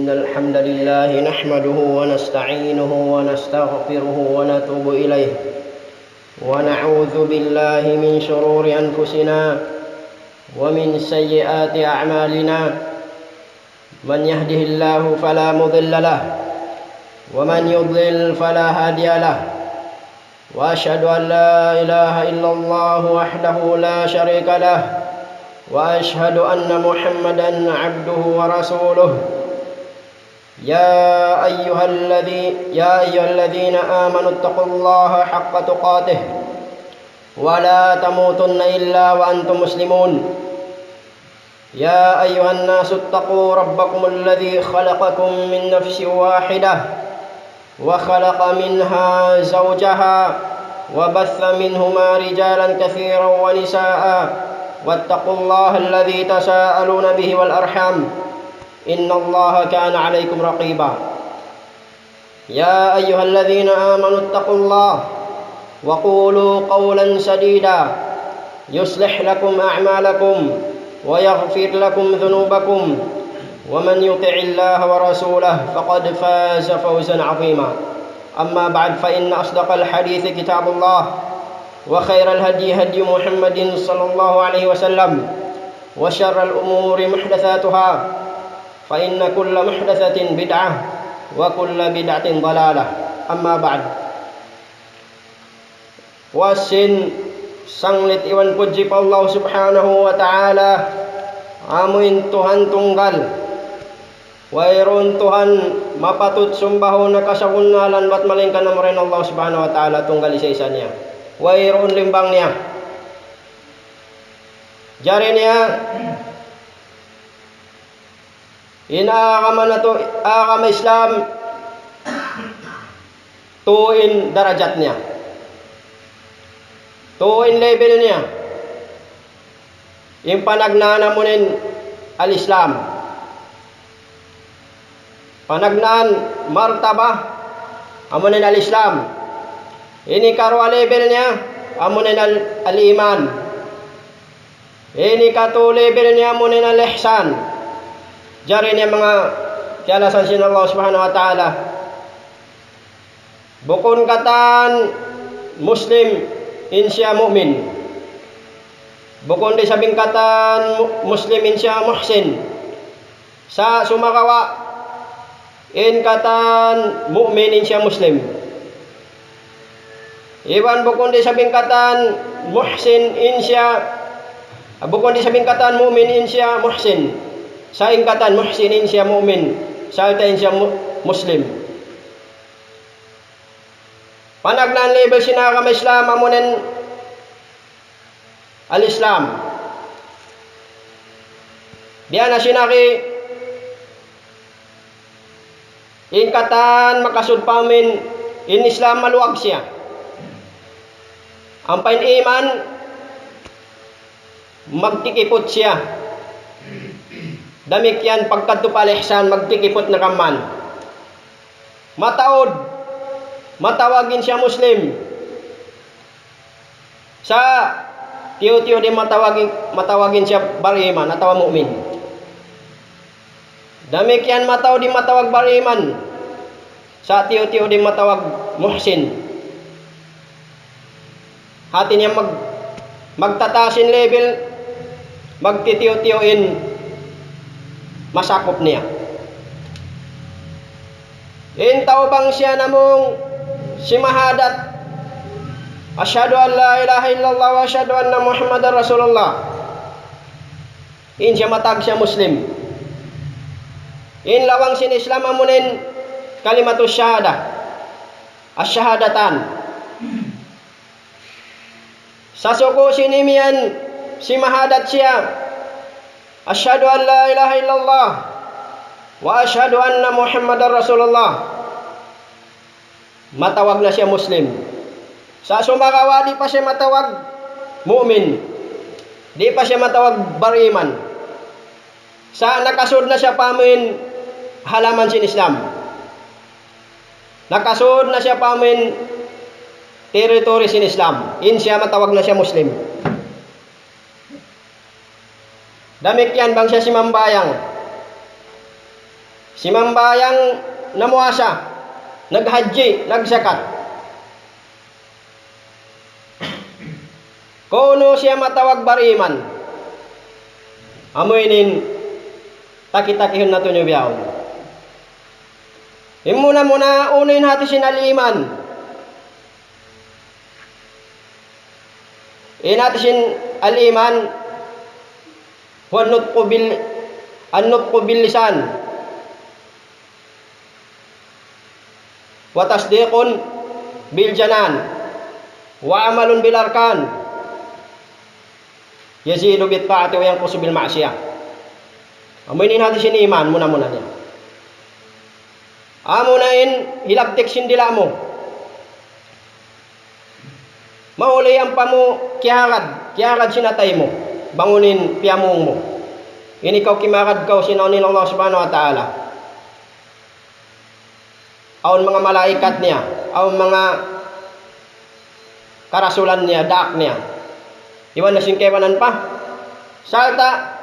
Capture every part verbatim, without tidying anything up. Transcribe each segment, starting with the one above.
إن الحمد لله نحمده ونستعينه ونستغفره ونتوب إليه، ونعوذ بالله من شرور أنفسنا ومن سيئات أعمالنا. من يهده الله فلا مضل له، ومن يضلل فلا هادي له، وأشهد أن لا إله إلا الله وحده لا شريك له، وأشهد أن محمدا عبده ورسوله. يا أيها الذي، يا أيها الذين آمنوا اتقوا الله حق تقاته ولا تموتن إلا وأنتم مسلمون. يا أيها الناس اتقوا ربكم الذي خلقكم من نفس واحدة وخلق منها زوجها وبث منهما رجالا كثيرا ونساء واتقوا الله الذي تساءلون به والأرحام إن الله كان عليكم رقيبا. يا أيها الذين آمنوا اتقوا الله وقولوا قولا سديدا يصلح لكم أعمالكم ويغفر لكم ذنوبكم ومن يطع الله ورسوله فقد فاز فوزا عظيما. أما بعد، فإن أصدق الحديث كتاب الله، وخير الهدي هدي محمد صلى الله عليه وسلم، وشر الأمور محدثاتها، فإن كل محدثة بدعة، وكل بدعة ضلالة. أما بعد. Puas sin sanglit iban pudji pa Allah Subhanahu wa Ta'ala, amu in Tuhan tunggal. Wayruun Tuhan mapatut sumbahun ha kasabunnalan bat malaingkan amura in Allah Subhanahu wa Ta'ala, tunggal isa-isa niya. Wayruun limbang niya. Jari niya, in agama natu', agama Islam, tū in darajat niya. Tū in level niya. In panagnaan amu in al-Islam. Panagnaan martaba amu in al-Islam. In hikaruwa level niya amu in al-, al-iman. In hikatū level niya amu in al-ihsan. Jari niya manga kiyalasahan sin Allah Subhanahu wa Ta'ala. Bukun katan Muslim in siya mu'min. Bukun di' sabing katan mu-, Muslim in siya muhsin. Sa' sumagawa' in katan mu'min in siya Muslim. Iban bukun di' sabing katan muhsin in siya, bukun di' sabing katan mu'min in siya muhsin. Sa' in katan muhsin in siya mu'min. Sarta' in siya mu-, Muslim. Panagnaan level sin agama Islam amu in al-Islam. Biya' na sin agi, in katan makasud pa amin in Islam maluag siya. Ampa in iman magtikiput siya. Damikkiyan pagkadtu pa al-ihsan magtikiput na kaman. Mataud, matawag in siya Muslim. Sa' tiyu'-tiyu' di' matawag in, matawag in siya bariman atawa mu'min. Damikkiyan mataud di' matawag bariman. Sa' tiyu'-tiyu' di' matawag muhsin. Hati niya mag-, magtataas in level, magtitiyu'-tiyu' in masakup niya. In tau bang siya namung simahadat, "Ashhadu an la ilaha illallah wa ashhadu anna Muhammadan Rasulullah." In siya matag siya Muslim. In lawang sin Islam amu in kalimatus shahada. Ash-shahadatan. Sasuku' sin imiyan simahadat siya, "Ashhadu an la ilaha illallah wa ashhadu anna Muhammadan Rasulullah." Matawag na siya Muslim. Sa' sumagawa' di' pa siya matawag mu'min. Di' pa siya matawag bariman. Sa' nakasud na siya pa amin halaman sin Islam. Nakasud na siya pa amin territory sin Islam. In siya matawag na siya Muslim. Damikkiyan bang siya simambahayang. Simambahayang, namuasa, naghajji, nagzakat. Kunu' siya matawag bariman? Amu ini in taki-takihun natu' niyu bihaun. In muna-muna, unu in hati sin al-iman? In hati sin al-iman, huwa an-nutqu bil-, an-nutqu bil-lisan, wa tasdiqun bil-janan, wa amalun bil-arkan, yazidu bit-ta'ati wa yanqusu bil-ma'siyah. Amu ini in hati sin iman, muna-muna niya. Amuna in hilabtik sin dila' mu. Mahuli ampa mu kiyahagad, kiyahagad sin atay mu, bang unu in piyamung mu. Ini kaw kimahagad kaw sin awn in Allah Subhanahu wa Ta'ala. Awn manga malaikat niya, awn manga karasulan niya, daak niya. Iban na sin kaibanan pa. Sarta',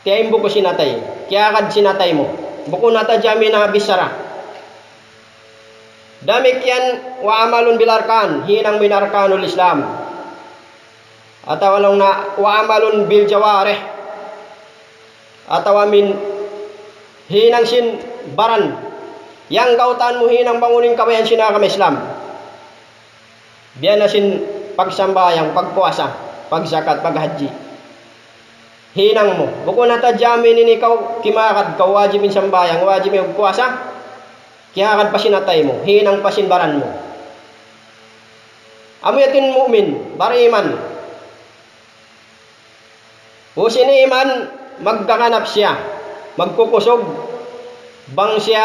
tiyaimbu ku sin atay, kiyahagad sin atay mu. Bukun na ta jamin na bichara. Damikkiyan wa amalun bil-arkan, hinang mu in arkanul Islam. Atawa laung na wa amalun bil-jawarih. Atawa amu in hinang sin baran. Yan gautan mu hinang bang unu in kabayaan sin agama Islam. Biya' na sin pagsambahayang, pagpuasa, pagzakat, paghajji. Hinang mu. Bukun na ta jamin ini kaw kimahagad kaw, wajib in sambahayang, wajib in puasa. Kiyahagad pa sin atay mu, hinang pa sin baran mu. Amu yadtu in mu'min, bariman. Ubus in iman, magkakanap siya, magkukusug, bang siya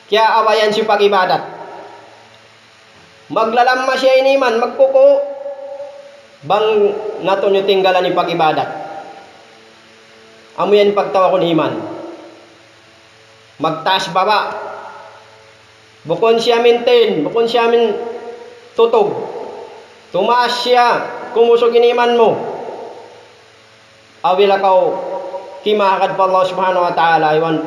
kiyaawayan sin pag-ibadat. Maglalamma siya in iman, magkuku', bang natu' niyu tinggalan in pag-ibadat. Amu yan pagtawagun iman. Magtaas baba'. Bukun siya maintain, bukun siya amin tutug. Tumaas siya, kumusug in iman mu. Apabila kaw kimahagad pa Allah Subhanahu wa Ta'ala, iban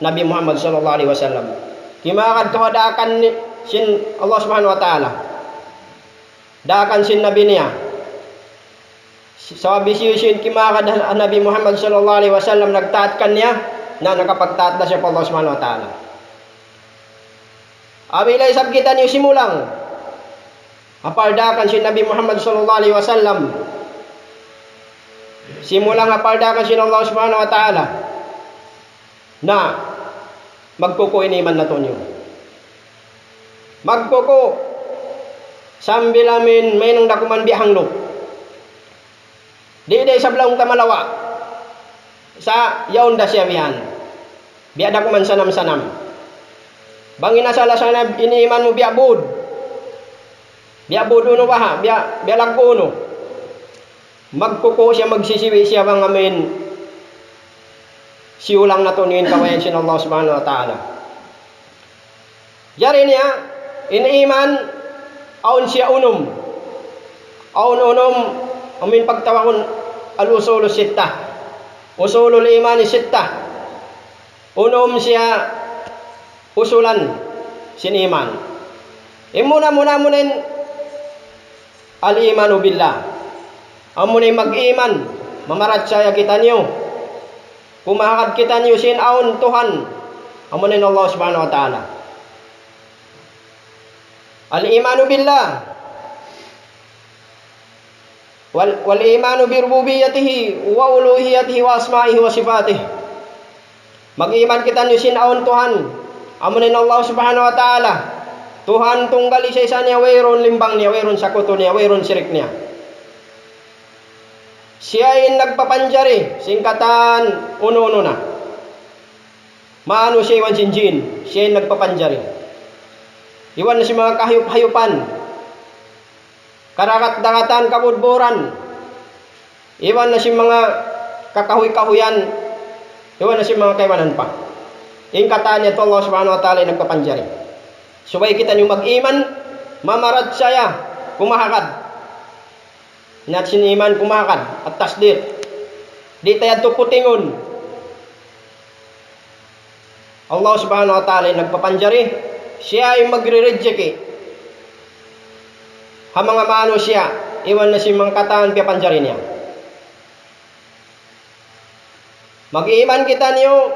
Nabi Muhammad sallallahu alayhi wasallam. Kimahagad kaw ha daakan ni, sin Allah Subhanahu wa Ta'ala. Daakan sin Nabi niya. Sabab hisiyu-siyu in kimahagad ha Nabi Muhammad sallallahu alayhi wasallam, nagtaat kaniya, na nakapagtaat na siya pa Allah Subhanahu wa Ta'ala. Apabila isab kitaniyu simulang ha pardaakan sin Nabi Muhammad sallallahu alayhi wasallam, simulang ha pardaakan sin Allah Subhanahu wa Ta'ala, na magkuku' in iman natu' niyu. Magkuku' sambil amin mahinang da kuman biya' hanglup. Di' da isab laung ta malawa'. Sa' yaun da siya bihan. Biya' da kuman sanam-sanam. Bang in asal-asal na in iman mu biya' bud. Biya' bud unu baha', biya', biya' laggu' unu. Magkuku' siya, magsisiwi' siya bang amin siyulang natu' niyu in kabayaan sin Allah Subhanahu wa Ta'ala. Jari niya, in iman, awn siya unum. Awn unum, amin pagtawagun al-usulu sittah. Usulul imani sittah. Unum siya usulan sin iman. In muna-muna, amuna in al-imanu billah. Amuna in mag-iman, mamarachaya kitaniyu. Kumahagad kitaniyu sin awn Tuhan. Amuna in Allah Subhanahu wa Ta'ala. Al-imanu billah. Wal, wal imanu bi rububiyyatihi wa uluhiyyatihi wa asma'ihi wa sifatih. Mag-iman kitaniyu sin awn Tuhan. Amuna in Allah Subhanahu wa Ta'ala. Tuhan tunggal isa-isa niya, wayruun limbang niya, wayruun sakutu niya, wayruun sirik niya. Siya in nagpapanjari sin katan unu-unu na. Manusiya' iban sin jin, siya in nagpapanjari. Iban na sin manga kahayup-hayupan, karagat-dagatan, kabudburan, iban na sin manga kakahuy-kahuyan, iban na sin manga kaibanan pa. In katan yadtu Allah Subhanahu wa Ta'ala in nagpapanjari. Subay kitaniyu mag-iman, mamarachaya, kumahagad. Inat sin iman kumahagad, at-tasdiq. Di' ta yadtu putingun. Allah Subhanahu wa Ta'ala in nagpapanjari, siya in magre-rejeki ha manga manusiya', iban na sin manga katan piyapanjari niya. Mag-iman kitaniyu,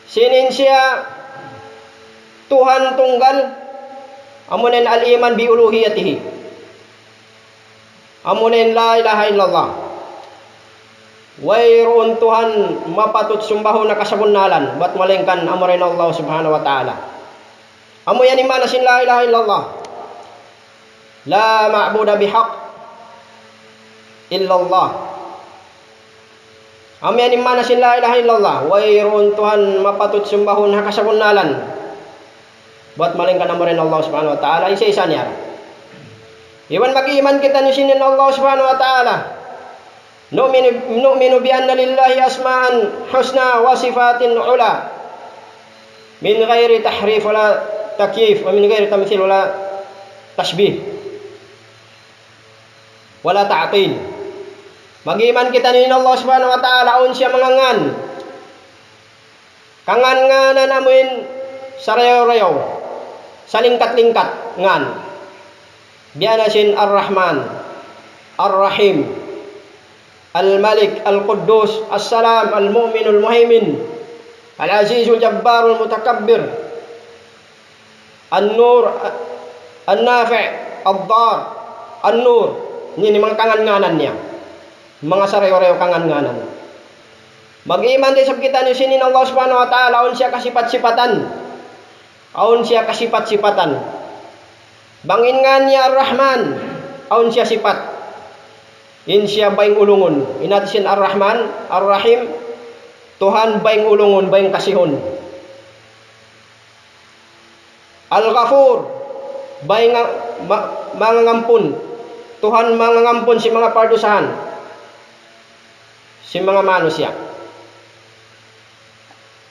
sin in siya Tuhan tunggal, amuna in al-iman bi uluhiyatihi. Amuna in la ilaha illallah. Wayruun Tuhan mapatut sumbahun ha kasabunnalan, bat malaingkan amura in Allah Subhanahu wa Ta'ala. Amu yan in maana sin la ilaha illallah. La ma'buda bihaq illallah. Amu yan in maana sin la ilaha illallah. Wayruun Tuhan mapatut sumbahun ha kasabunnalan, bat malaingkan amura in Allah Subhanahu wa Ta'ala, isa-isa niya. Iban mag-iman kitaniyu sin in Allah Subhanahu wa Ta'ala. نؤمن، نؤمن بأن لله أسماء حسنى وصفات على من غير تحريف ولا تكييف ومن غير تمثيل ولا تشبيه ولا تعطيل. Mag-iman kitaniyu in Allah Subhanahu wa Ta'ala, awn siya manga ngan. Kangan-nganan amuin sarayaw-rayaw, salingkat-lingkat ngan. Biya' na sin Ar-Rahman, Ar-Rahim, Al-Malik, Al-Quddus, As-Salam, Al-Mu'min, Al-Muhaymin, Al-Aziz, Al-Jabbar, Al-Mutakabbir, An-Nur, An-Nafi', Ad-Dar, An-Nur. Ini manga kangan-nganan niya. Manga sarayaw-rayaw kangan-nganan. Mag-iman da isab kitaniyu sin in Allah Subhanahu wa Ta'ala, awn siya kasipat-sipatan. Awn siya kasipat-sipatan. Bang in ngan niya Ar-Rahman, awn siya sipat. In siya bayng ulungun. In hati sin Ar-Rahman, Ar-Rahim, Tuhan bayng ulungun, bayng kasihun. Al-Ghafur, bayng nga-, ma-, mangangampun. Tuhan mangangampun sin manga pardusahan sin manga manusiya'.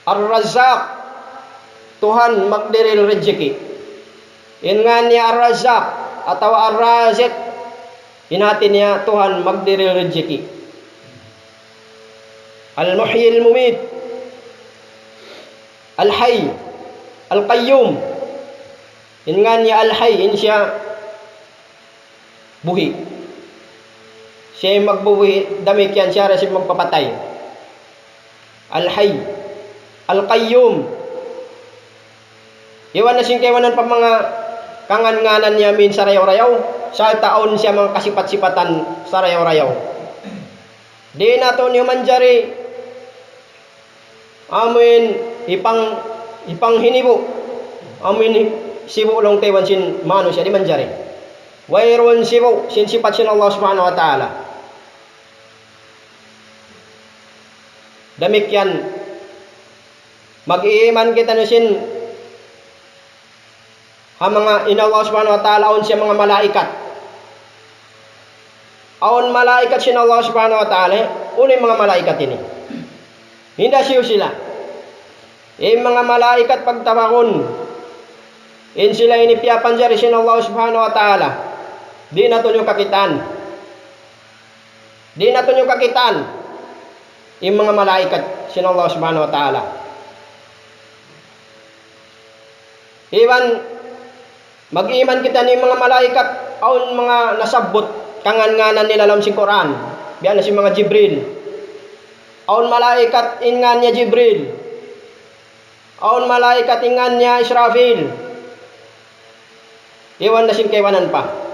Ar-Razzaq, Tuhan magdiril rijiki. In ngan niya Ar-Razzaq atawa Ar-Raziq, in hati niya Tuhan magdiril rijiki. Al-Muhyi Al-Mumit, Al-Hayy, Al-Qayyum. In ngan niya Al-Hayy, in siya buhi'. Siya in magbubuhi', damikkiyan siya da isab magpapatay. Al-Hayy, Al-Qayyum. Iban na sin kaibanan pa manga kangan-nganan niya amuin sarayaw-rayaw, sarta' awn siya manga kasipat-sipatan sarayaw-rayaw. Di' natu' niyu manjari amuin hipang-, hipanghinibu', amuin sibu' laung ta iban sin manusiya', di' manjari. Wayruun sibu' sin sipat sin Allah Subhanahu wa Ta'ala. Damikkiyan, mag-iman kitaniyu sin ha manga in Allah Subhanahu wa Ta'ala, awn siya manga malaikat. Awn malaikat sin Allah Subhanahu wa Ta'ala, unu in manga malaikat ini? Hinda siyu sila. In manga malaikat pagtawagun, in sila ini piyapanjari sin Allah Subhanahu wa Ta'ala. Di' natu' niyu kakitaan. Di' natu' niyu kakitaan in manga malaikat sin Allah Subhanahu wa Ta'ala. Iban mag-iman kitaniyu in manga malaikat, awn manga nasabbut kangan-nganan nila ha lawm sin Qur'an. Biya' na sin manga Jibril. Awn malaikat in ngan niya Jibril. Awn malaikat in ngan niya Israfil. Iban na sin kaibanan pa.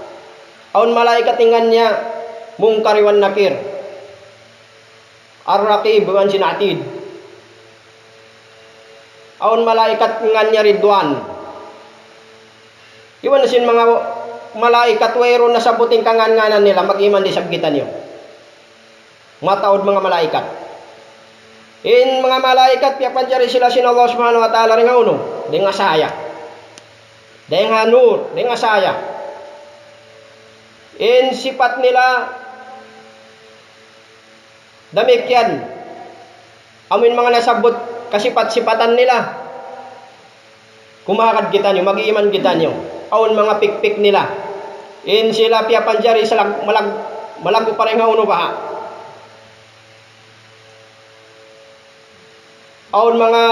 Awn malaikat in ngan niya Munkar iban Nakir. Ar-Raqib iban sin Atid. Awn malaikat in ngan niya Ridwan. Iban na sin manga malaikat wayruun nasabbut in kangan-nganan nila, mag-iman da isab kitaniyu. Mataud manga malaikat. In manga malaikat, piyapanjari sila sin Allah Subhanahu wa Ta'ala dayn ha unu? Dayn ha sahaya. Dayn ha nur, dayn ha sahaya. In sipat nila, damikkiyan. Amuin manga nasabbut kasipat-sipatan nila. Kumahagad kitaniyu, mag-iman kitaniyu. Awn manga pikpik nila. In sila piyapanjari sa lag-, malag-, malaggu' pa dayn ha unu baha'. Awn manga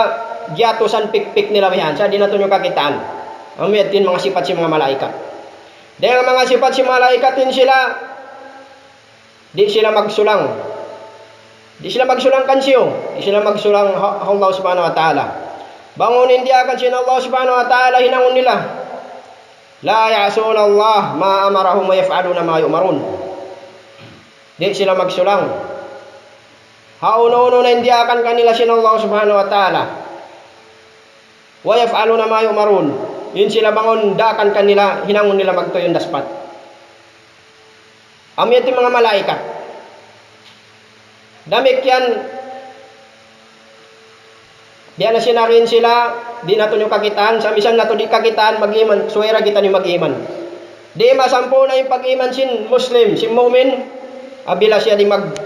giyatusan pikpik nila bihan, sa' di' natu' niyu kakitaan. Amu yadtu in manga sipat sin manga malaikat. Dayn ha manga sipat sin malaikat in sila, di' sila magsulang. Di' sila magsulang kan siyu. Di' sila magsulang ha, ha Allah Subhanahu wa Ta'ala. Bang unu in diyaakan sin Allah Subhanahu wa Ta'ala, hinangun nila. لا يعصون الله ما أمرهم ويفعلون ما يؤمرون. Di' sila magsulang. Hawnu-hawnu na in diyaakan kanila sin Allah Subhanahu wa Ta'ala. ويفعلون ما يؤمرون. In sila bang unu in daakan kanila, hinangun nila magtuy in daspat. Amu yadtu in manga malaikat. Damikkiyan, biya' na sin ari in sila, di' natu' niyu kakitaan, sa' misan natu' di' kakitaan, mag-iman, subay ra kitaniyu mag-iman. Di' masampurna' in pag-iman sin Muslim, sin mu'min, apabila siya di' mag-,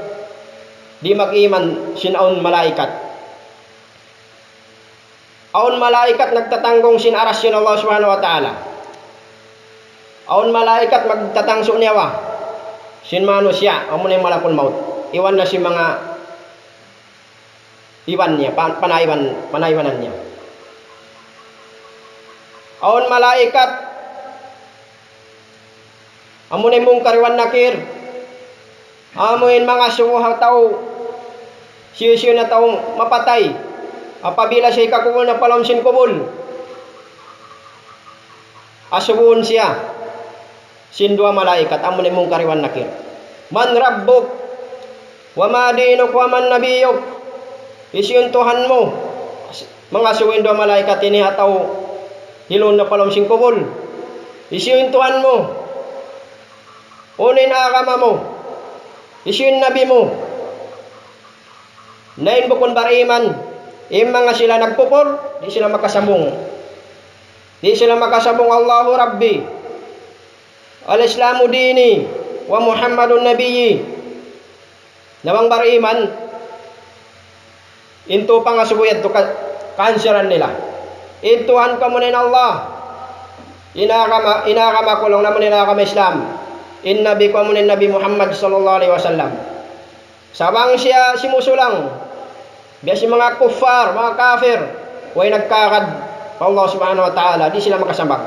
di' mag-iman sin awn malaikat. Awn malaikat nagtatanggung sin aras sin Allah Subhanahu wa Ta'ala. Awn malaikat magtatangsu' niyawa sin manusiya', amu na in malakul maut. Iban na sin manga iban niya, pa-, panaiban, panaibanan niya. Awn malaikat, amu na in Munkar iban Nakir. Amu in mangasubu ha tau, hisiyu-siyu na tau mapatay. Apabila siya hikakubul na pa lawm sin kubul, asubuhun siya sin duwa malaikat, amu na in Munkar iban Nakir. من ربك وما دينك ومن نبيك. Hisiyu in Tuhan mu? Mangasubu in duwa malaikat ini ha tau hiluun na pa lawm sin kubul. Hisiyu in Tuhan mu? Unu in agama mu? Hisiyu in nabi mu? Na in bukun bariman, in manga sila nagkupur, di' sila makasambung. Di' sila makasambung, الله ربي، الإسلام ديني، ومحمد نبيي. Na bang bariman, in tau pangasubu yadtu ka-, kaansiran nila. In Tuhan ku amuna in Allah. In agama, in agama ku laung niya amuna in agama Islam. In Nabi ku amuna in Nabi Muhammad sallallahu alayhi wasallam. Sa' bang siya simusulang, biya' sin manga kuffar, manga kafir, way nagkagad pa Allah Subhanahu wa Ta'ala, di' sila makasambag.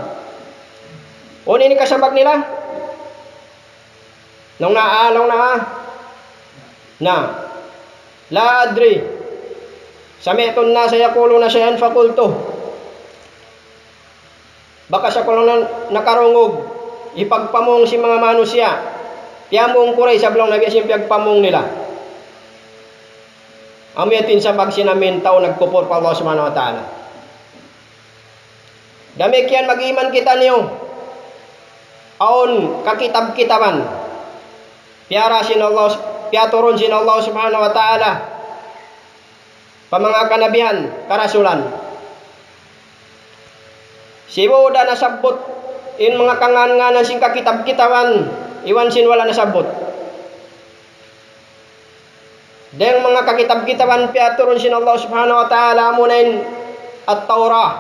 Unu in kasambag nila? Laung niya, ah, laung niya, ah. Na, لا أدري. سمعت الناس يقولون شيئا فقلته. Bakas aku laung niya nakarungug, hipagpamung sin manga manusiya'. Tiyamung ku da isab laung niya biya' sin piyagpamung nila. Amu yadtu in sambag sin amin tau nagkupur pa Allah Subhanahu wa Ta'ala. Damikkiyan mag-iman kitaniyu. Awn kakitab-kitaban. Piyara sin Allah, piyaturun sin Allah Subhanahu wa Ta'ala pa manga kanabihan, karasulan. Sibu' da nasabbut in manga kangan-nganan sin kakitab-kitaban, iban sin wala' nasabbut. Dayn manga kakitab-kitaban piyaturun sin Allah Subhanahu wa Ta'ala amuna in At-Tawrah,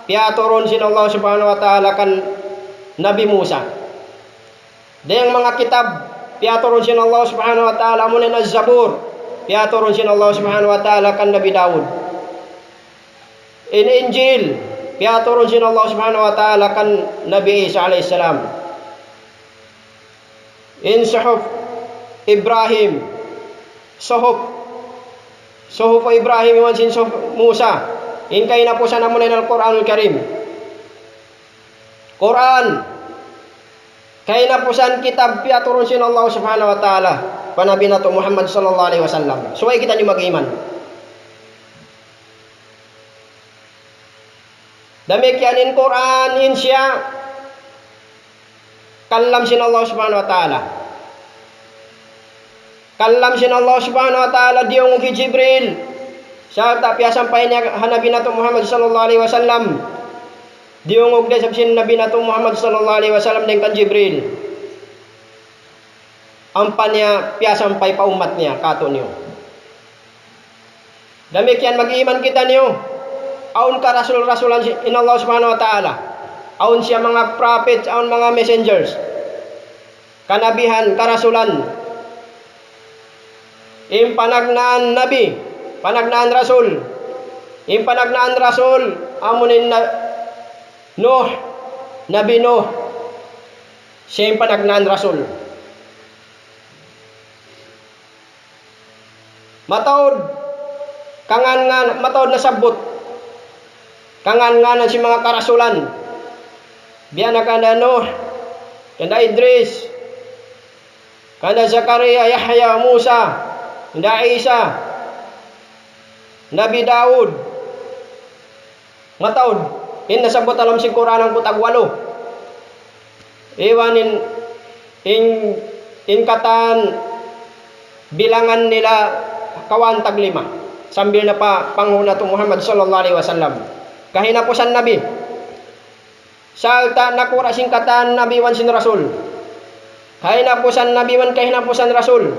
piyaturun sin Allah Subhanahu wa Ta'ala kan Nabi Musa. Dayn manga kitab piyaturun sin Allah Subhanahu wa Ta'ala amuna in Az-Zabur, piyaturun sin Allah Subhanahu wa Ta'ala kan Nabi Daud. In Injil, piyaturun sin Allah Subhanahu wa Ta'ala kan Nabi Isa alayhi salam. In Suhuf Ibrahim, Suhuf, Suhuf Ibrahim iban sin Suhuf Musa. In kahinapusan amuna in Al-Qur'anul Karim. Qur'an, kahinapusan kitab piyaturun sin Allah Subhanahu wa Ta'ala pa Nabi natu' Muhammad sallallahu alayhi wasallam. Subay kitaniyu mag-iman. Damikkiyan in Qur'an, in siya kalam sin Allah Subhanahu wa Ta'ala. Kalam sin Allah Subhanahu wa Ta'ala, diyungug hi Jibril. Sarta' piyasampay niya ha Nabi natu' Muhammad sallallahu alayhi wasallam. Diyungug da isab sin Nabi natu' Muhammad sallallahu alayhi wasallam dayn kan Jibril. Ampa niya piyasampay pa ummat niya, kātu'niyu. Damikkiyan mag-iman kitaniyu. Awn karasul-rasulan si-, in Allah Subhanahu wa Ta'ala. Awn siya manga prophets, awn manga messengers. Kanabihan, karasulan. In panagnaan nabi, panagnaan rasul. In panagnaan rasul, amu in na-, Nuh, Nabi Nuh. Siya in panagnaan rasul. Mataud, kangan-ngan-, mataud nasabbut. Kangan-nganan sin manga karasulan. Biya' na kanda Nuh, kanda Idris, kanda Zakaria, Yahya, Musa, kanda Isa, Nabi Daud. Mataud, in nasabbut ha lawm sin Qur'an hangpu' tagwalu. Iban in, in, in katan bilangan nila kawhaan taglima. Sambil na pa panghu' natu' Muhammad sallallahu alayhi wasallam. Kahinapusan nabi. Sarta' nakura' sin katan nabi iban sin rasul. Kahinapusan nabi iban kahinapusan rasul.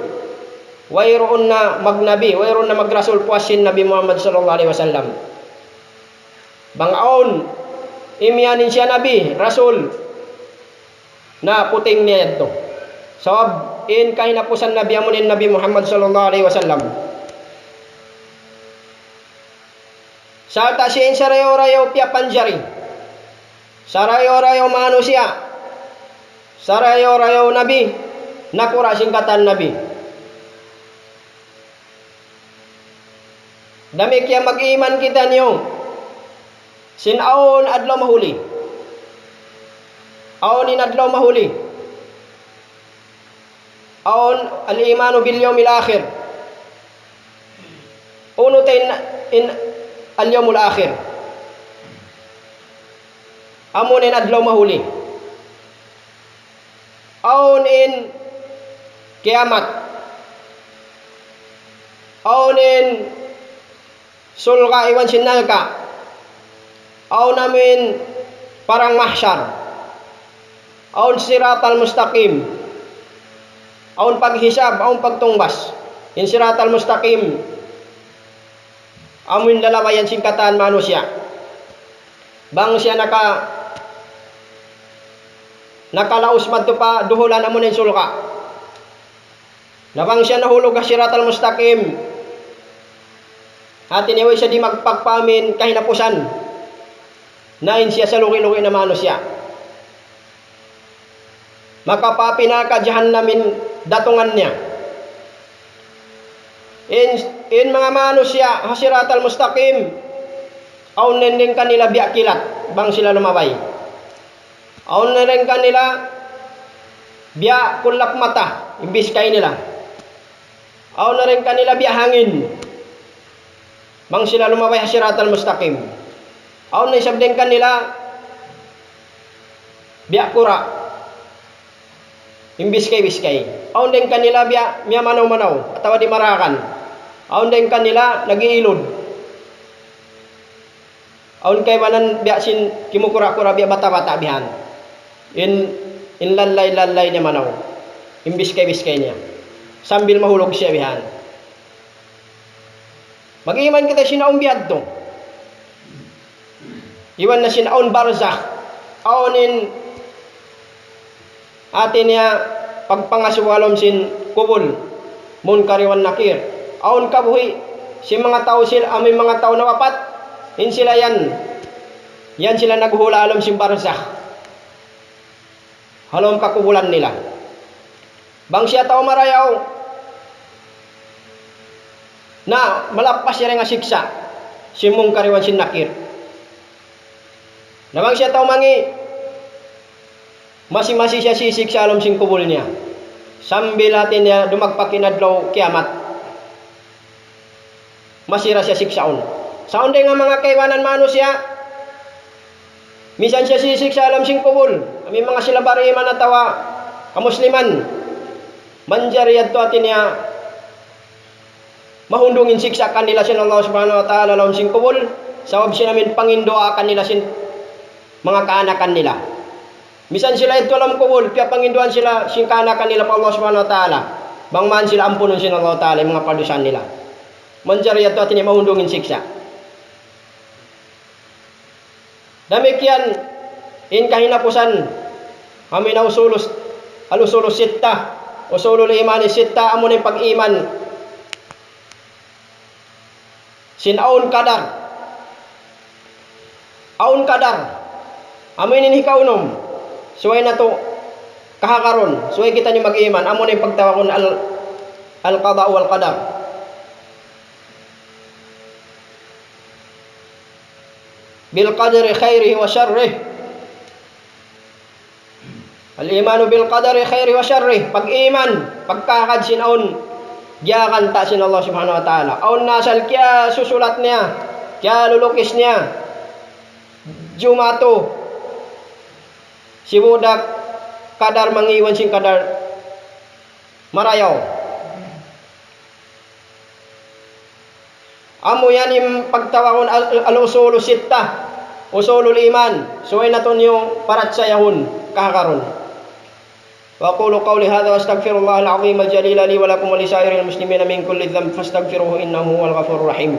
Wayruun na magnabi, wayruun na magrasul puas sin Nabi Muhammad sallallahu alayhi wasallam. Bang awn imiyan in siya nabi, rasul, na puting niya yadtu. Sabab in kahinapusan nabi amu in Nabi Muhammad sallallahu alayhi wasallam. Sarta' siya in sarayaw-rayaw piyapanjari. Sarayaw-rayaw manusiya'. Sarayaw-rayaw nabi. Nakura' sin katan nabi. Damikkiyan mag-iman kitaniyu sin awn adlaw mahuli. Awn in adlaw mahuli. Awn al-imanu bil yawmil akhir. Unu ta in, in al-yawmul akhir? Amu na in adlaw mahuli. Awn in kiyamat. Awn in surga' iban sin narka'. Awn amu in parang mahsyar. Awn siratal mustaqim. Awn paghisab, awn pagtungbas. In siratal mustaqim, amu in lalabayan sin katan manusiya'. Bang siya naka-, nakalaus madtu pa duhulan amu na in surga'. Na bang siya nahulug ha siratal mustaqim, hati niya way siya dimagpak pa amu in kahinapusan. Na in siya salugi-lugi na manusiya'. Makapapinaka jahannam in datungan niya. In, in manga manusiya' ha siratal mustaqim, awn na in kanila biya' kilat, bang sila lumabay. Awn na in kanila biya' kullap mata, in biskay nila. Awn na in kanila biya' hangin. Bang sila lumabay ha siratal mustaqim. Awn na isab dayn kanila biya' kura'. In biskay-biskay. Awn dayn kanila biya' miyamanaw-manaw, atawa di' marakan. Awn dayn kanila nag-iilud. Awn kaibanan biya' sin kimukura'-kura' biya' bata'-bata' bihan. In, in lallay-lallay niya manaw. In biskay-biskay niya. Sambil mahulug siya bihan. Mag-iman kita sin awn bihadtu. Iban na sin awn barzakh. Awn in hati niya pagpangasubu ha lawm sin kubul, Munkar iban Nakir. Awn kabuhi' sin manga tau sil-, amu in manga tau nawapat, in sila yan. Yan sila naghuhula' ha lawm sin barzakh. Ha lawm kakubulan nila. Bang siya tau marayaw, na malappas siya dayn ha siksa' sin Munkar iban sin Nakir. Na bang siya tau mangi', masi-masi siya sisiksa' ha lawm sin kubul niya. Sambil hati niya dumagpak in adlaw kiyamat. Masi ra siya siksaun. Sa' awn dayn ha manga kaibanan manusiya', misan siya sisiksa' ha lawm sin kubul, amu in manga sila bariman atawa kamusliman, manjari yadtu hati niya mahundung in siksa' kanila sin Allah Subhanahu wa Ta'ala ha lawm sin kubul, sabab sin amu in panginduwaa kanila sin manga kaanakan nila. Misan sila yadtu ha lawm kubul, piyapanginduwaan sila sin kaanakan nila pa Allah Subhanahu wa Ta'ala, bang man sila ampunun sin Allah Ta'ala in manga pardusahan nila. Manjari yadtu hati niya mahundung in siksa'. Damikkiyan in kahinapusan, amu in usulus, al-usulus sittah, usulul imani sittah, amu in pag-iman sin awn kadar. Awn qadar. Amu ini in hikaunum. Subay natu' kahagarun. Subay kitaniyu mag-iman. Amu na in pagtawagun al-, al-qada wal qadar. Bil qadri khairihi wa sharrihi. Al-imanu bil qadri khairihi wa sharrihi. Pag-iman, pagkahagad sin awn giyaganta' sin Allah Subhanahu wa Ta'ala. Awn na asal kiyasusulat niya, kiyalulukis niya. Jumatu. Sibu' da qadar mangiwan sin qadar marayaw. Amu yan in pagtawagun al-, al-usulu sitta, usulul iman. Subay natu' niyu parachayahun, kahagarun. وأقول قولي هذا وأستغفر الله العظيم الجليل لي ولكم ولسائر المسلمين من كل ذنب فاستغفروه إنه هو الغفور الرحيم.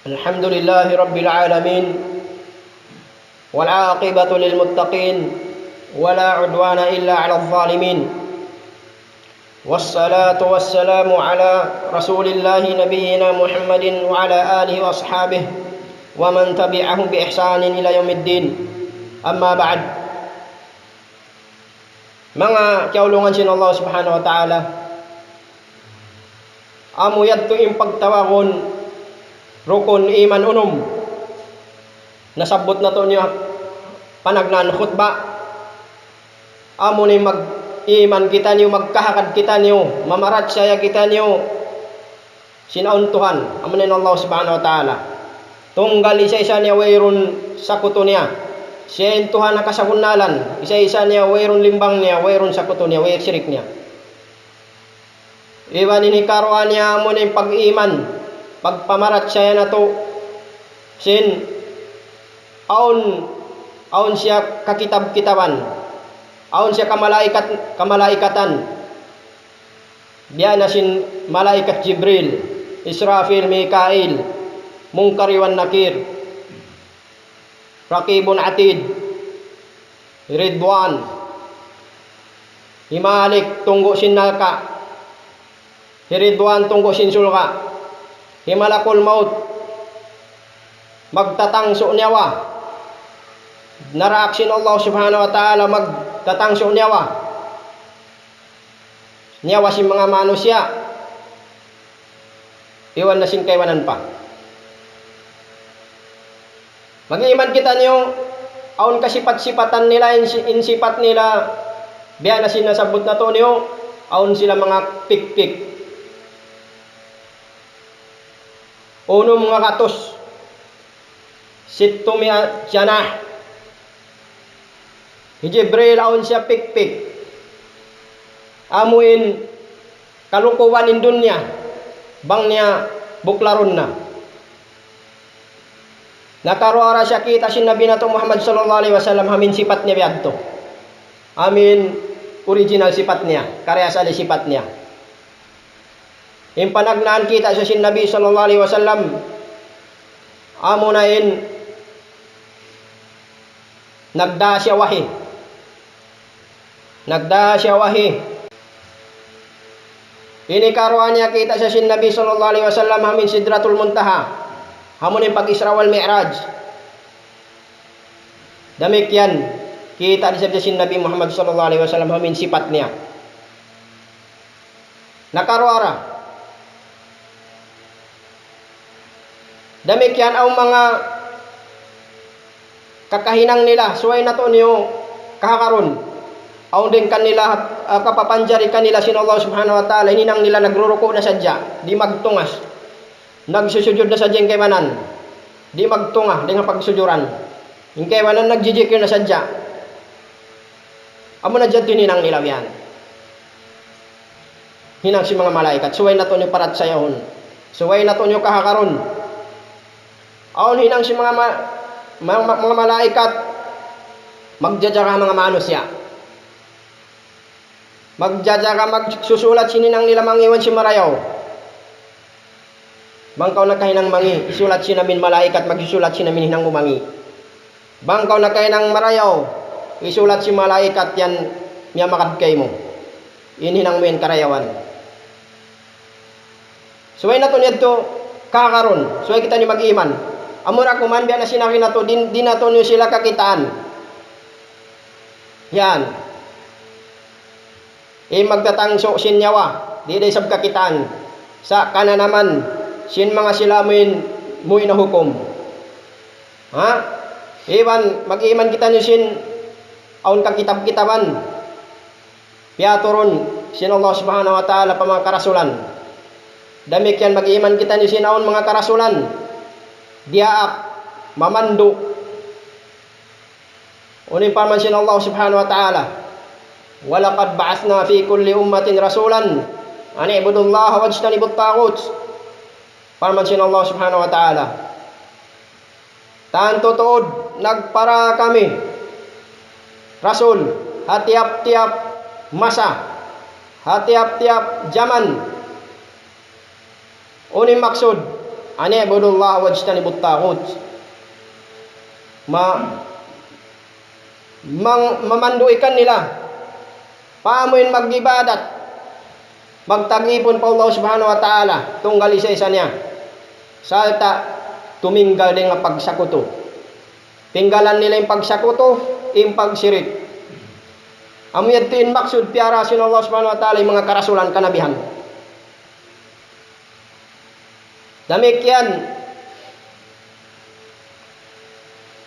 الحمد لله رب العالمين، والعاقبة للمتقين، ولا عدوان إلا على الظالمين، والصلاة والسلام على رسول الله نبينا محمد وعلى آله وأصحابه ومن تبعهم بإحسان إلى يوم الدين. أما بعد. Manga kiyaulungan sin Allah Subhanahu wa Ta'ala, amu yadtu in pagtawagun rukun iman unum. Nasabbut natu' niyu panagnaan khutba. Amu ini mag-iman kitaniyu, magkahagad kitaniyu, mamarachaya kitaniyu sin awn Tuhan, amu na in Allah Subhanahu wa Ta'ala. Tunggal isa-isa niya, wayruun sakutu niya. Siya in Tuhan ha kasabunnalan, isa-isa niya, wayruun limbang niya, wayruun sakutu niya, way sirik niya. Iban ini karuwa niya amu na in pag-iman, pagpamarachaya natu' sin awn, awn siya kakitab-kitaban, awn siya kamalaikat-, kamalaikatan. Biya' na sin malaikat Jibril, Israfil, Mikail, Munkar iban Nakir, Raqibun Atid, Ridwan, hi Malik tunggu' sin narka', hi Ridwan tunggu' sin surga', hi Malakul Maut magtatangsu' niyawa. Naraak sin Allah Subhanahu wa Ta'ala magtatangsu' niyawa. Niyawa sin manga manusiya'. Iban na sin kaibanan pa. Mag-iman kitaniyu, awn kasipat-sipatan nila, in si-, in sipat nila, biya' na sin nasabbut natu' niyu, awn sila manga pikpik. Unum ngagatus. Sittu mi'a janah. Hi Jibril awn siya pikpik. Amu in kalukuban in dunya. Bang niya buklarun na. Nakaruwa ra siya kita' sin Nabi natu' Muhammad sallallahu alayhi wasallam, amu in sipat niya biya' yadtu. Amu in original sipat niya, kariasali sipat niya. In panagnaan kita' siya sin Nabi sallallahu alayhi wasallam, amu na in nagdā siya wahi. Nagdā siya wahi. Ini karuwa niya kita' siya sin Nabi sallallahu alayhi wasallam ha amu in Sidratul Muntaha. Ha amu in pag-Isra wal Mi'raj. Damikkiyan, kita' da isab siya sin Nabi Muhammad sallallahu alayhi wasallam ha amu in sipat niya. Nakaruwa ra. Damikkiyan awn manga kakahinang nila, subay natu' niyu kahagarun. Awn dayn kanila, ah, kapapanjari kanila sin Allah Subhanahu wa Ta'ala, in hinang nila nagruruku' na sadja, di' magtungas. Nagsusujud na sadja in kaibanan. Di' magtunga dayn ha pagsujuran. In kaibanan nagjijikir na sadja. Amu na jadtu in hinang nila biya' yan. Hinang sin manga malaikat, subay natu' niyu parachayahun. Subay natu' niyu kahagarun. Awn hinang sin manga ma-, ma-, ma-, manga malaikat, magjajaga ha manga manusiya'. Magjajaga, magsusulat sin hinang nila mangi' iban sin marayaw. Bang kaw nakahinang mangi', isulat sin amin malaikat, magsusulat sin amin hinang mu mangi'. Bang kaw nakahinang marayaw, hisulat sin malaikat yan miyamagad kaymu. In hinang mu yan karayawan. Subay natu' niyadtu kakarun, subay kitaniyu mag-iman. Amura kuman biya' na sin agi natu', di', di' natu' niyu sila kakitaan. Yan. In magtatangsu' sin nyawa, di' da isab kakitaan. Sa' kananaman sin manga sila amuin, muwi' na hukum. Ha? Iban mag-iman kitaniyu sin awn kakitab-kitaban. Piyaturun sin Allah Subhanahu wa Ta'ala pa manga karasulan. Damikkiyan mag-iman kitaniyu sin awn manga karasulan. Diyaak, mamandu'. Unu in parman sin Allah Subhanahu wa Ta'ala, وَلَقَدْ بَعَثْنَا فِي كُلِّ أُمَّةٍ رَسُولًا أَنِ اعْبُدُوا اللَّهَ وَاجْتَنِبُوا الطَّاغُوتَ. Parman sin Allah Subhanahu wa Ta'ala, tantu tuud nagpara kami rasul ha tiyap-tiyap masa, ha tiyap-tiyap jaman. Unu in maksud? أَنِ اعْبُدُوا اللَّهَ وَاجْتَنِبُوا الطَّاغُوتَ. Ma-, mang-, mamandu' kanila pa amuin mag-ibadat, magtagipun pa Allah Subhanahu wa Ta'ala, tunggal isa-isa niya. Sarta' tuminggal dayn ha pagsakutu. Tinggalan nila in pagsakutu, in pagsirik. Amu yadtu in maksud piyara sin Allah Subhanahu wa Ta'ala in manga karasulan, kanabihan. Damikkiyan,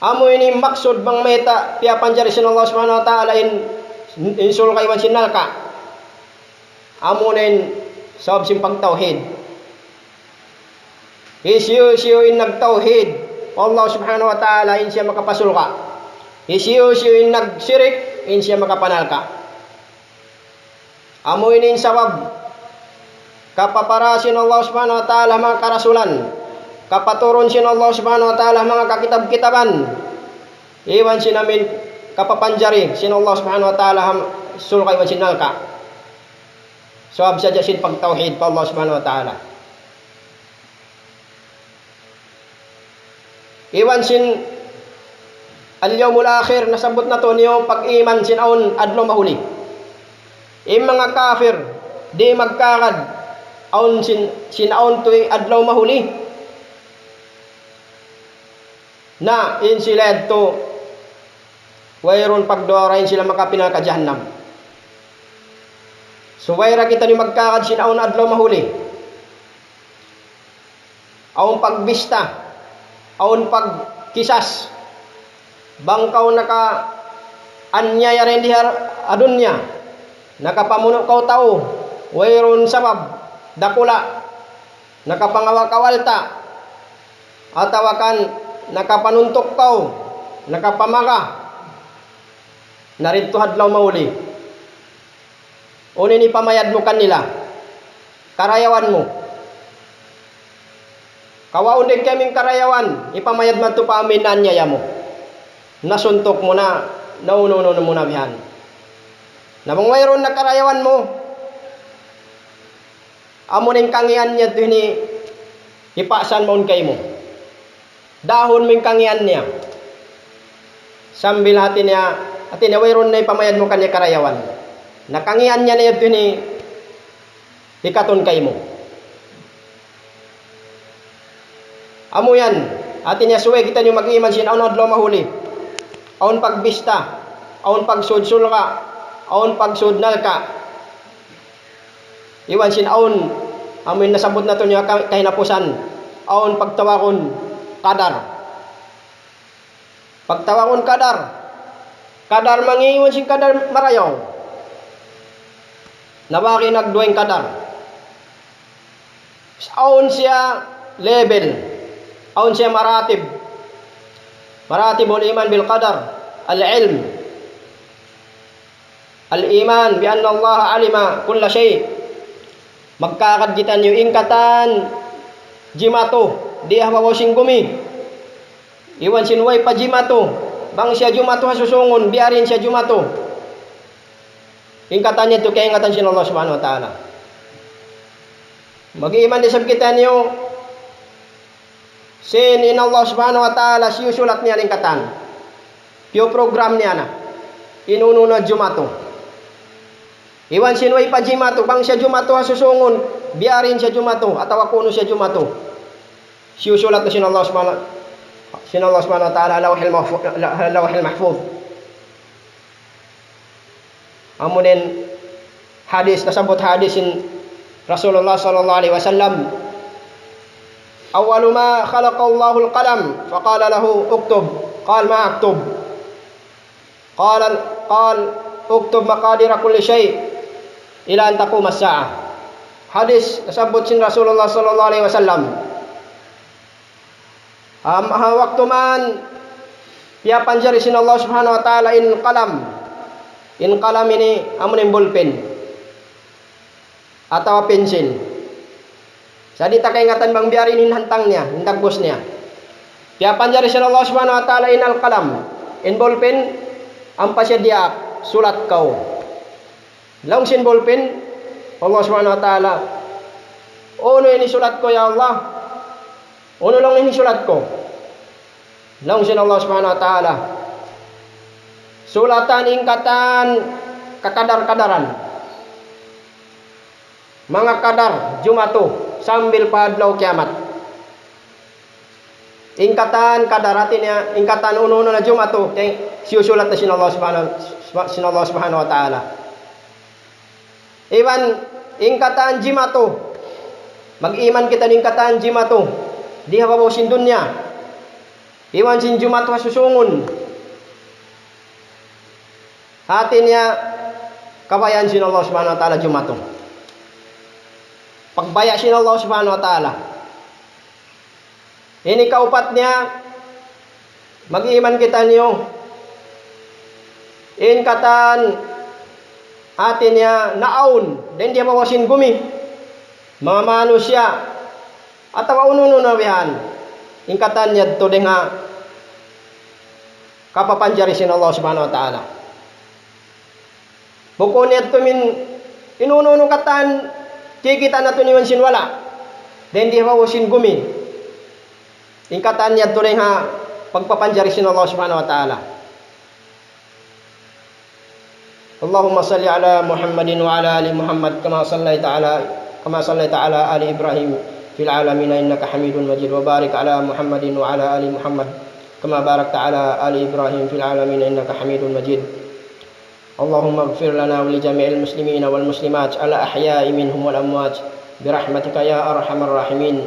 amu ini maksud bang mayta' piyapanjari sin Allah Subhanahu wa Ta'ala in, in surga' iban sin narka'. Amu na in sabab sin pagtawhid. Hisiyu-siyu in nagtawhid pa Allah Subhanahu wa Ta'ala, in siya makapasurga'. Hisiyu-siyu in nagsirik, in siya makapanarka'. Amu ini in sabab kapapara sin Allah Subhanahu wa Ta'ala manga karasulan, kapaturun sin Allah Subhanahu wa Ta'ala manga kakitab-kitaban, iban sin amuin kapapanjari sin Allah Subhanahu wa Ta'ala ha surga' iban sin narka'. Sabab sadja sin pagtawhid pa Allah Subhanahu wa Ta'ala. Iban sin al-yawmul akhir, nasabbut natu' niyu pag-iman sin awn adlaw mahuli. In manga kafir, di' magkahagad awn sin, sin awn tuud adlaw mahuli. Na in sila yadtu, wayruun pagduwa-duwa in sila makapinal pa jahannam. Subay da kitaniyu magkahagad sin awn adlaw mahuli. Awn pagbista, awn pagkisas. Bang kaw nakaanyaya dayn di ha dunya, nakapamunu' kaw tau, wayruun sabab, dakula', nakapangawa' kaw alta', atawa kan nakapanuntuk kaw, nakapamaga, na didtu ha adlaw mahuli. Unu in hipamayad mu kanila? Karayawan mu. Kawaun dayn kaymu in karayawan, hipamayad mu yadtu pa amuin naanyaya mu. Nasuntuk mu na, naunu-unu mu na bihan. Na bang wayruun na karayawan mu, amu na in kangīan niya yadtu ini hipaasan mawn kaymu. Dahun mu in kangīan niya. Sambil hati niya, hati niya wayruun na hipamayad mu kaniya karayawan. Na kangīan niya na yadtu ini hikatun kaymu. Amu yan, hati niya subay kitaniyu mag-iman sin awn adlaw mahuli. Awn pagbista, awn pagsud surga', awn pagsud narka'. Iban sin awn, amu in nasabbut natu' niya ka-, kahinapusan, awn pagtawagun qadar. Pagtawagun qadar, qadar mangi' iban sin qadar marayaw. Na bagi nagduwa in qadar. Awn siya level, awn siya maratib. مراتب الإيمان بالقدر. العلم. الإيمان بأن الله علم كل شيء. Magkahagad kitaniyu in katan jimatu di ha babaw sin gumi. Iban sin way pa jimatu. Bang siya jumatu ha susungun, biya' diin siya jumatu. In katan yadtu kaingatan sin Allah Subhanahu wa Ta'ala. Mag-iman da isab kitaniyu sin in Allah Subhanahu wa Ta'ala siyusulat niya in katan. Piyu-program niya na. In unu na jumatu. Iban sin way pa jimatu, bang siya jumatu ha susungun, biya' diin siya jumatu, atawa kunu' siya jumatu. Siyusulat na sin Allah Subhanahu, sin Allah Subhanahu wa Ta'ala, Lawhil Mahfu-, Lawhil Mahfuz. Amu in hadis, nasabbut hadis sin Rasulullah sallallahu alayhi wasallam, أول ما خلق الله القلم فقال له اكتب، قال ما أكتب؟ قال، قال اكتب مقادير كل شيء إلى أن تقوم الساعة. Hadis nasabbut sin Rasulullah sallallahu alayhi wasallam. Am, ha waktu man piyapanjari sin Allah Subhanahu wa Ta'ala in kalam. In kalam ini amu in bulpen atawa pensil. Sa' di' ta kaingatan bang biya' diin in hantang niya, in dagbus niya. Piyapanjari sin Allah Subhanahu wa Ta'ala in al-kalam, in bulpen, ampa siya diyaak, sulat kaw. Laung sin bulpen, Allah Subhanahu wa Ta'ala, "Unu in hisulat ku, ya Allah? Unu laung in hisulat ku?" Laung sin Allah Subhanahu wa Ta'ala, "Sulatan in katan kakadar-kadaran. Manga kadar jumatu sambil pa adlaw kiyamat." In katan kadar, hati niya, in katan unu-unu na jumatu, kay siyusulat na sin Allah Subhanahu, sin Allah Subhanahu wa Ta'ala. Iban in katan jimatu, mag-iman kita in katan jimatu, di ha babaw sin dunya. Iban sin jumatu ha susungun. Hati niya, kabayaan sin Allah Subhanahu wa Ta'ala jumatu. Pagbaya' sin Allah Subhanahu wa Ta'ala. Ini kaupat niya, mag-iman kitaniyu. In katan, hati niya, naawn, dayn di ha babaw sin gumi. Manga manusiya', atawa unu-unu na bihan. In katan yadtu dayn ha kapapanjari sin Allah Subhanahu wa Ta'ala. Bukun yadtu min in unu-unu katan kikita' natu' iban sin wala'. Dayn di ha babaw sin gumi. In katan yadtu dayn ha pagpapanjari sin Allah Subhanahu wa Ta'ala. اللهم صل على محمد وعلى آل محمد كما صليت على، كما صليت على آل إبراهيم في العالمين إنك حميد مجيد، وبارك على محمد وعلى آل محمد كما باركت على آل إبراهيم في العالمين إنك حميد مجيد. اللهم اغفر لنا ولجميع المسلمين والمسلمات الأحياء منهم والأموات برحمتك يا أرحم الراحمين.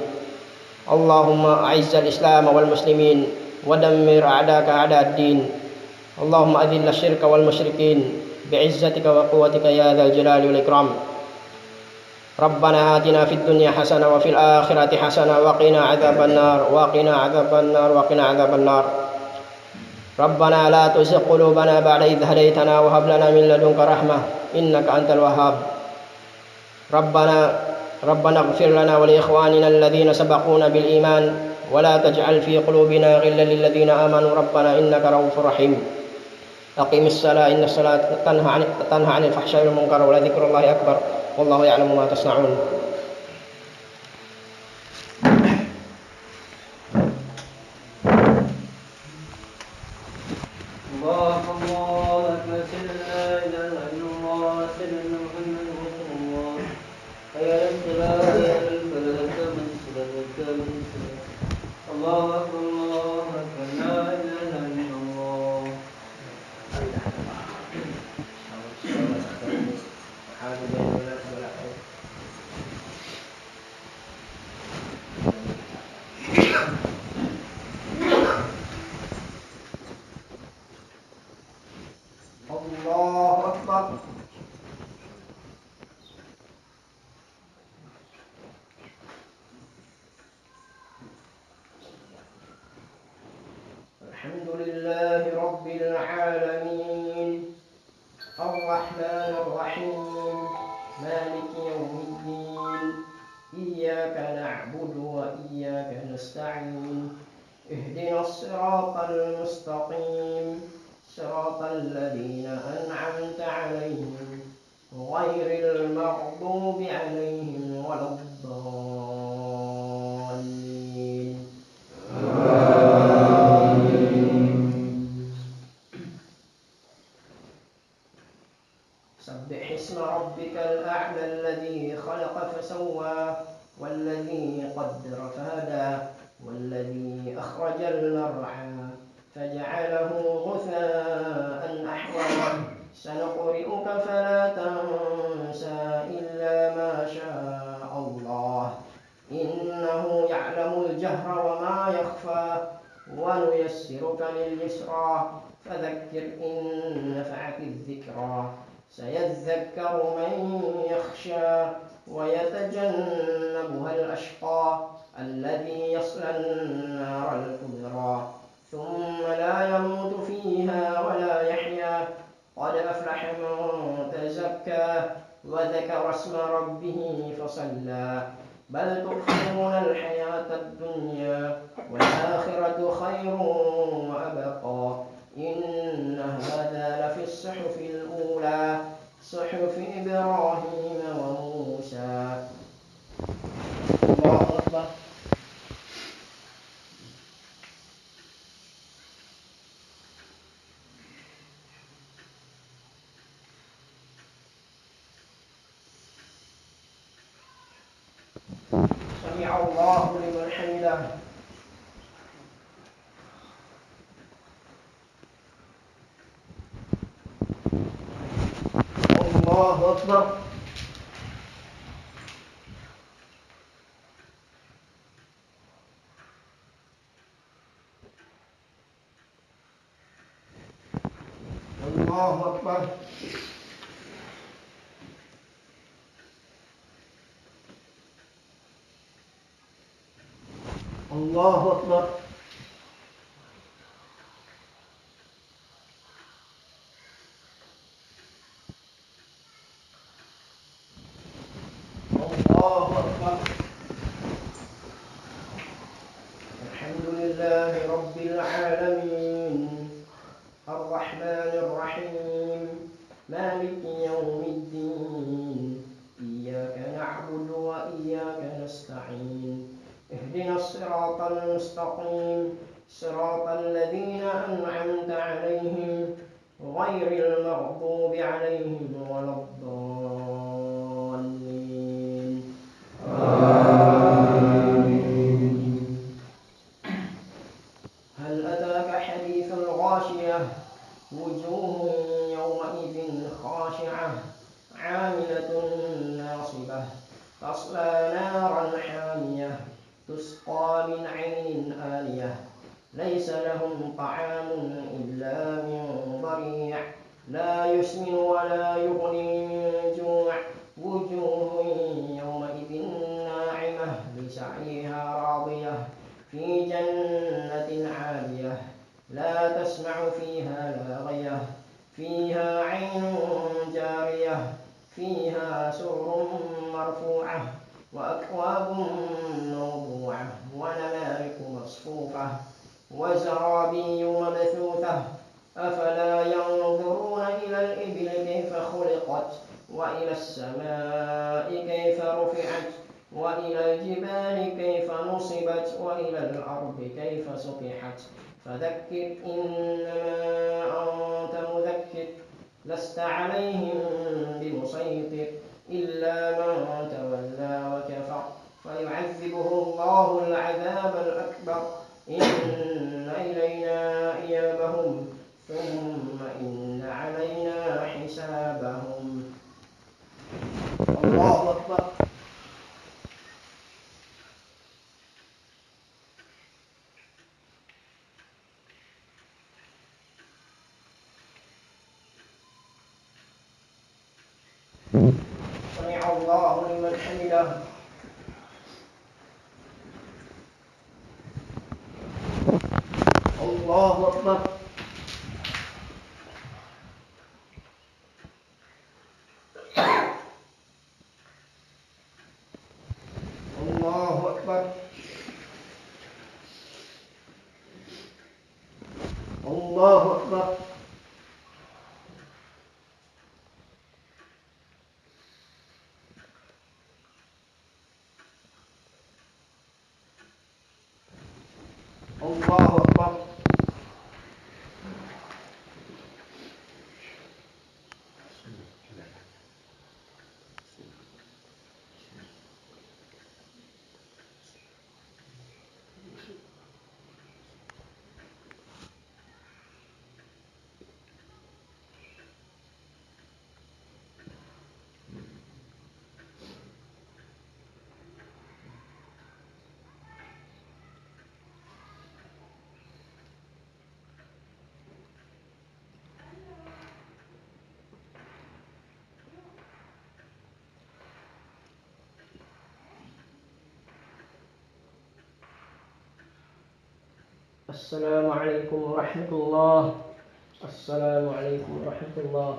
اللهم أعز الإسلام والمسلمين ودمر أعداءك أعداء الدين. اللهم أذل الشرك والمشركين بعزتك وقوتك يا ذا الجلال والإكرام. ربنا آتنا في الدنيا حسنة وفي الآخرة حسنة وقنا عذاب النار، وقنا عذاب النار، وقنا عذاب النار. ربنا لا تزغ قلوبنا بعد إذ هديتنا وهب لنا من لدنك رحمة إنك أنت الوهاب. ربنا، ربنا اغفر لنا ولإخواننا الذين سبقونا بالإيمان ولا تجعل في قلوبنا غلا للذين آمنوا ربنا إنك رءوف رحيم. أقم الصلاة إن الصلاة تنهى عن، تنهى عن الفحشاء والمنكر ولذكر الله أكبر والله يعلم ما تصنعون. الله أكبر، الله أكبر، أشهد أن لا إله إلا الله، أشهد أن محمدا رسول الله. حي على الصلاة، حي على الفلاح، قد قامت الصلاة، قد قامت الصلاة. الله أكبر، الله أكبر، لا إله إلا الله. الله أكبر. الحمد لله رب العالمين. الرحمن الرحيم. مالك يوم الدين. إياك نعبد وإياك نستعين. اهدنا الصراط المستقيم. صراط الذين أنعمت عليهم غير المغضوب عليهم ولا الضالين. آمين. سبح اسم ربك الأعلى الذي خلق فسوى والذي قدر فهدى والذي أخرج المرعى فجعله غثاء أحوى. سنقرئك فلا تنسى إلا ما شاء الله إنه يعلم الجهر وما يخفى ونيسرك لليسرى فذكر إن نفعت الذكرى سيذكر من يخشى ويتجنبها الأشقى الذي يصلى النار الكبرى ثم لا يموت فيها ولا يحيا قد أفلح من تزكى وذكر اسم ربه فصلى بل تؤثرون الحياة الدنيا والآخرة خير وأبقى إن هذا لفي الصحف الأولى صحف إبراهيم وموسى. الله أكبر. سمع الله لمن حمده. الله أكبر. الله أكبر. الله أكبر. الله أكبر. الحمد لله رب العالمين. الرحمن الرحيم. مالك يوم الدين. إياك نعبد وإياك نستعين. اهدنا الصراط المستقيم. صراط الذين أنعمت عليهم غير المغضوب عليهم ولا الضالين. آمين. هل أتاك حديث الغاشية. وجوه يومئذ خاشعة. عاملة ناصبة. تصلى نارا حامية. تسقى من عين آنية. ليس لهم طعام إلا من ضريع. لا يسمن ولا يغني من جوع. وجوه يومئذ ناعمة. لسعيها راضية. في جنة عالية. لا تسمع فيها لاغية. فيها عين جارية. فيها سرر مرفوعة. وأكواب موضوعة. ونمارق مصفوفة. وزرابي مبثوثة. أفلا ينظرون إلى الإبل كيف خلقت وإلى السماء كيف رفعت وإلى الجبال كيف نصبت وإلى الأرض كيف سطحت. فذكر إنما أنت مذكر. لست عليهم بمسيطر إلا من تولى وكفر فيعذبه الله العذاب الأكبر إن إلينا إيابهم ثم إن علينا حسابهم. الله أكبر. سمع الله لمن حمده. الله أكبر. الله أكبر. الله أكبر. الله أكبر. السلام عليكم ورحمة الله. السلام عليكم ورحمة الله.